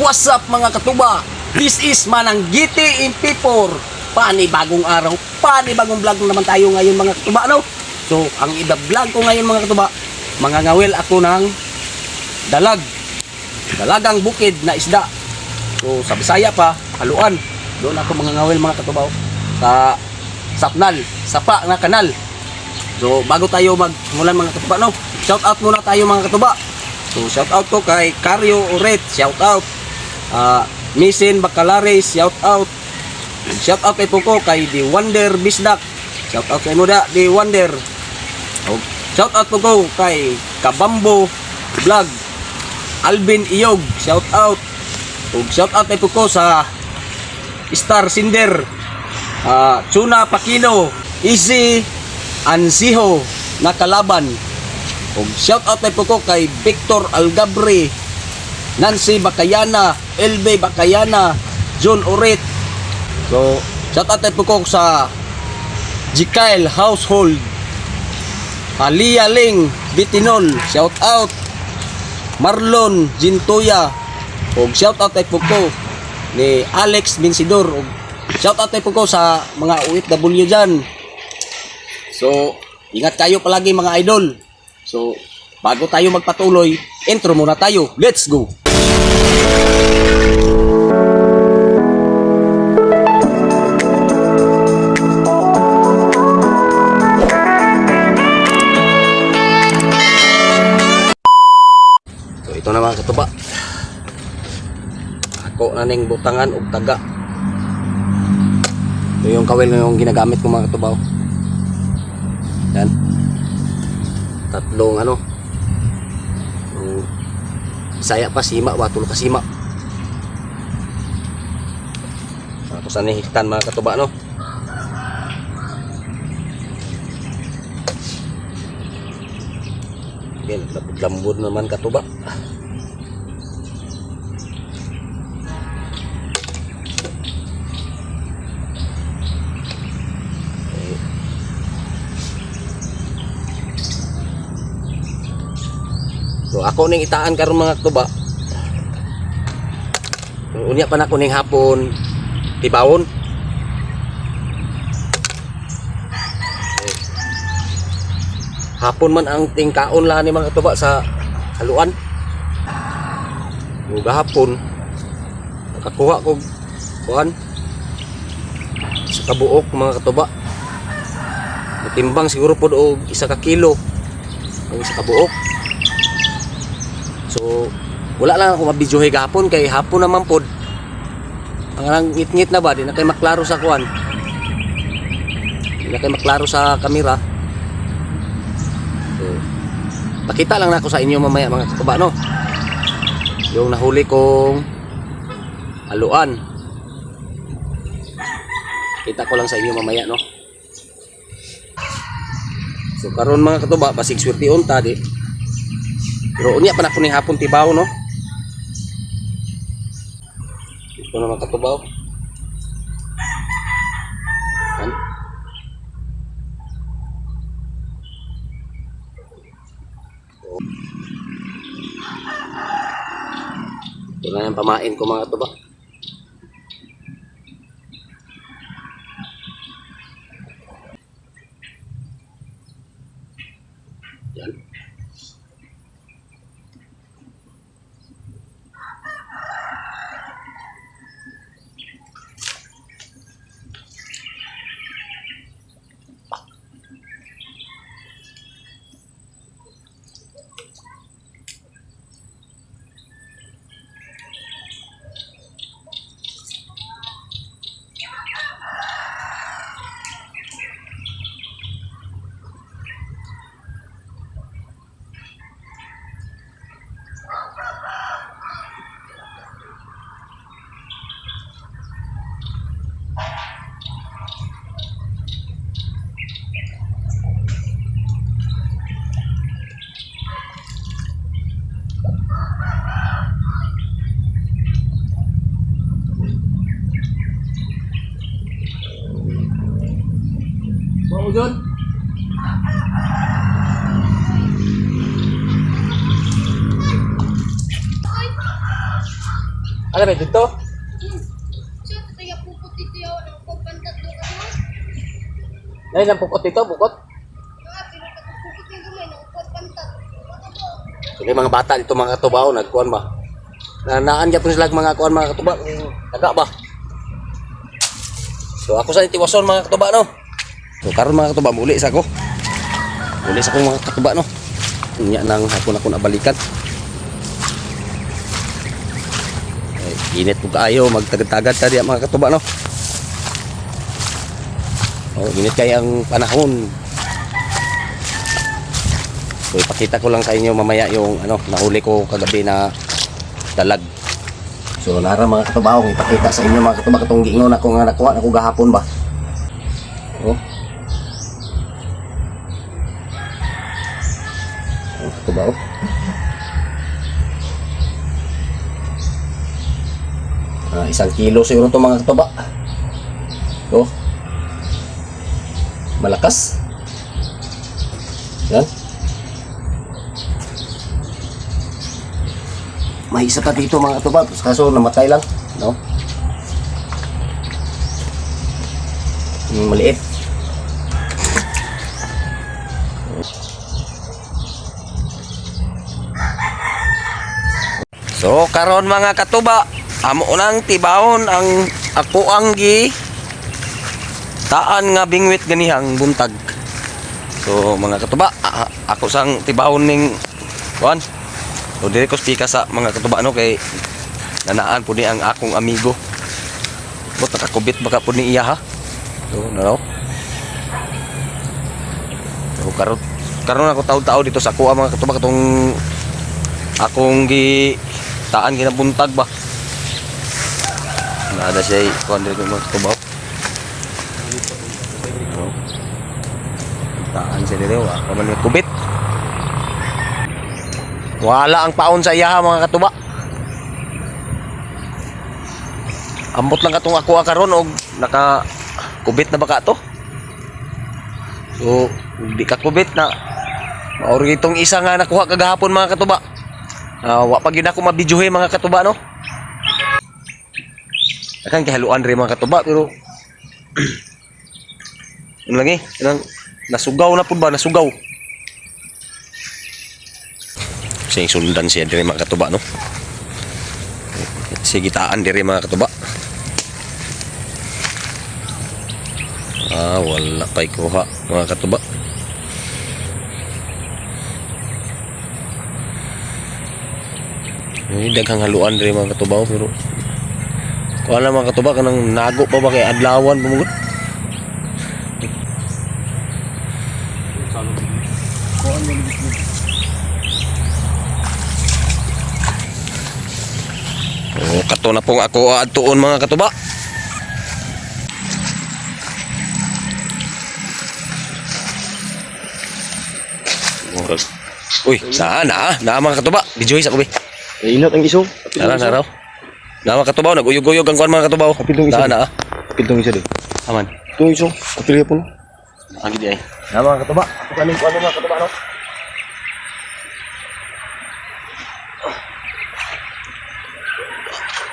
What's up, mga katuba? This is Manang Giti MP4. Panibagong araw, panibagong vlog naman tayo ngayon, mga katuba, no? So, ang iba-vlog ko ngayon, mga katuba, mga ngawil ako ng dalag. Dalagang bukid na isda. So, sa Bisaya pa, haluan. Doon ako mga ngawil, mga katuba, oh, sa Sapnal, Sapa nga kanal. So, bago tayo magmulan, mga katuba, no? Shout out muna tayo, mga katuba. So, shout out ko kay Cario Oret, shout out. Misin Bacalares, shout out. Shout out kay Puko kay The Wonder Bisdak. Shout out kay Muda The Wonder. Oh, shout out po ko kay Kabambo Vlog. Alvin Iyog, shout out. Ug shout out kay Puko sa Star Cinder. Chuna Pakino, Easy Ansiho Nakalaban. Ug shout out kay Puko kay Victor Algabre, Nancy Bacayana, LB Bacayana, John Oret. So, shout out kay Puko sa Jikael Household, Alia Ling Bitinol, shout out. Marlon Gintoya, ug shout out kay Puko ni Alex Binsidor, ug shout out kay Puko sa mga OFW dyan. So, ingat kayo palagi, mga idol. So, bago tayo magpatuloy, intro muna tayo. Let's go! So, ito na, mga katuba. Ako na ning butangan og taga. Ito yung kawil na yung ginagamit ko, mga katuba, oh. Yan. Tatlong ano. Yung Bisaya pa sima ba, tulo ka sima. Tapos ano hiktan, mga katuba, no? Okay, naglambod naman, katuba. Okay. So ako ning itaan karon, mga katuba. Unya pa na ko ning hapon tibawon. Okay. Hapon man ang tingkaon lah ni, mga katuba, sa haluan. Ug hapon nakakuha ko kuan sa kabuok, mga katuba. Timbang siguro pod og 1 ka kilo ang isa kabuok. So, wala lang ako mabidyohe gahapon kay hapon naman pod. Ang nang ngit-ngit na ba, di na kay maklaro sa kuan. Di na kay maklaro sa kamera. So, pakita lang na ako sa inyo mamaya, mga katuba, no? Yung nahuli kong haluan. Kita ko lang sa inyo mamaya, no? So karon, mga katuba, basig swerte unta di. Pero unya pa na ko ni hapon tibaw, no? Ito na, mga katubaw. Yan. Ito na yung pamain ko, mga katuba. Yan. Bao doon? Ano ba dito? So, kaya pupot dito yaw ng pagpantat do ka mo. Nay lang pukot dito, bukot. Mga pero katong pupot yung gamay ng pagpantat. So, yung mga bata dito mga katuba, oh, nagkuan ba? Na naan gyapon sila mga kuan mga katuba, daga ba? So ako sa tiwason mga katuba no. So karon mga katuba muli sa ako. Muli sa akong mga katuba no. Unya nang hapon ako nabalikan. Ay, init po kaayo magtagad-tagad ta diya mga katuba no. Oh, init kay ang panahon. So ipakita ko lang sa inyo mamaya yung ano nahuli ko kagabi na dalag. So nara mga katuba, akong ipakita sa inyo mga katuba katong giingon ako nga nakuha nako gahapon ba. Oh. Ang katuba oh. Ah, 1 kilo siguro to mga katuba. Oh. Malakas. Yan. May isa pa dito mga katuba, kaso namatay lang, no? Yung maliit. So karon mga katuba, amo nang tibaon ang ako ang gi taan nga bingwit ganihang buntag. So mga katuba, ako sang tibaon ning kuan. So diri ko spika sa mga katuba no kay nanaan po ni ang akong amigo. Bot nakakubit baka po ni iya ha. So naraw. So karon karon ako taon-tao dito sa kuha mga katuba katong akong gi taan ginabuntag ba. Nada siya kuan diri ko mga katuba. So, taan siya diri wa pa man kubit. Wala ang paon sa iyaha mga katuba. Ambot lang katong ako karon og naka kubit na baka to. So, di ka kubit na. Maor itong isa nga nakuha kagahapon mga katuba. Ah, wa pa gyud ako mabidyohe mga katuba no. Akang kahaluan rin mga katuba pero ano lang eh, kanang nasugaw na pud ba nasugaw. Sige, sundan siya diri mga katuba no. Sige taan diri mga katuba. Ah, wala pa'y kuha mga katuba. Ay, daghang haluan diri mga katuba oh, pero kuha lang mga katuba kanang nago pa ba kay adlawan pumugod. Oh, kato na pong ako adtuon mga katuba. Murag. Uy, naa naa, naa mga katuba. Videoy sa kubi. Inot ang isong. Nara naraw. Naa mga katuba, naguyog-uyog ang kuan mga katuba. Kapil tong isa. Naa naa. Kapil tong isa di. Aman. Tong isong. Kapil po. Ang gidi ay. Naa mga katuba. Ako kaning kuan mga katuba no.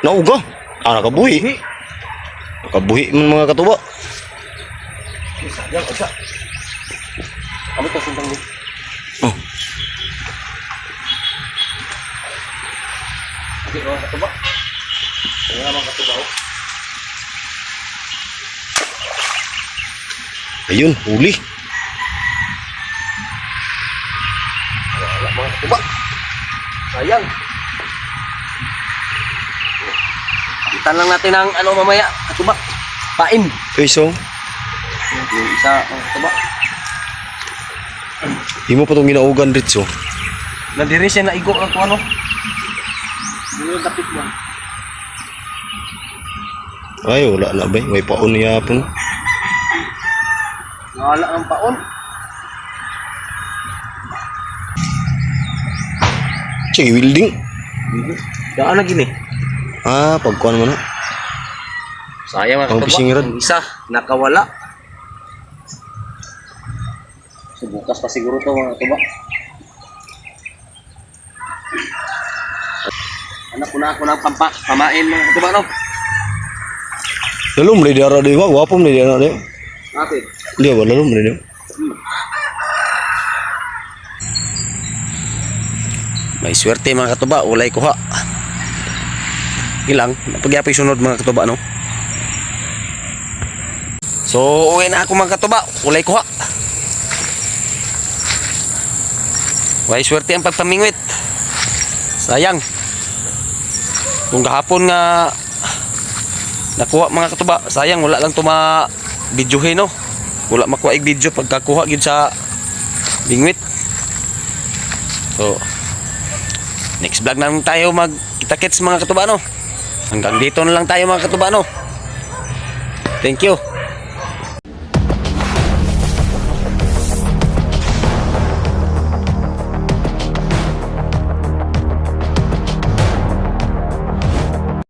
Nauga. Ah, nakabuhi. Nakabuhi man mga katuba. Sayang usa. Kami to sundang ni. Oh. Sige mga katuba. Kaya mga katuba. Oh. Ayun, huli. Wala mga katuba. Sayang. Itan lang natin ang ano mamaya, katuba. Pain. Ito isong. Yung isa mga katuba. Imo pa tong ginaugan ritso. Nandiri siya naigo ang kuano. Dili dapit lang. Ay, wala na ba? May paon niya po. Wala ang paon. Sige, welding. Daan na gini. Ah, pagkuan mo na. Sayang mga Ang katuba. fishing rod. Ang isa, nakawala. So bukas pa siguro to mga katuba. Anak Ako na ako ng pampa, pamain, mga katuba, no? Lalom ni diara di ba? Gwapo ni diara di. Apit. Di ba lalom ni di? May swerte, mga katuba, ulay kuha. Ilang, napagyapoy sunod, mga katuba, no? So, uwi na ako, mga katuba, ulay kuha. Way swerte ang pagpamingwit. Sayang. Kung kahapon nga nakuha, mga katuba, sayang wala lang tuma videohin, no. Wala makuha ig video pagkakuha gyud sa bingwit. So, next vlog na lang tayo magkita-kits, mga katuba, no. Hanggang dito na lang tayo, mga katuba, no. Thank you.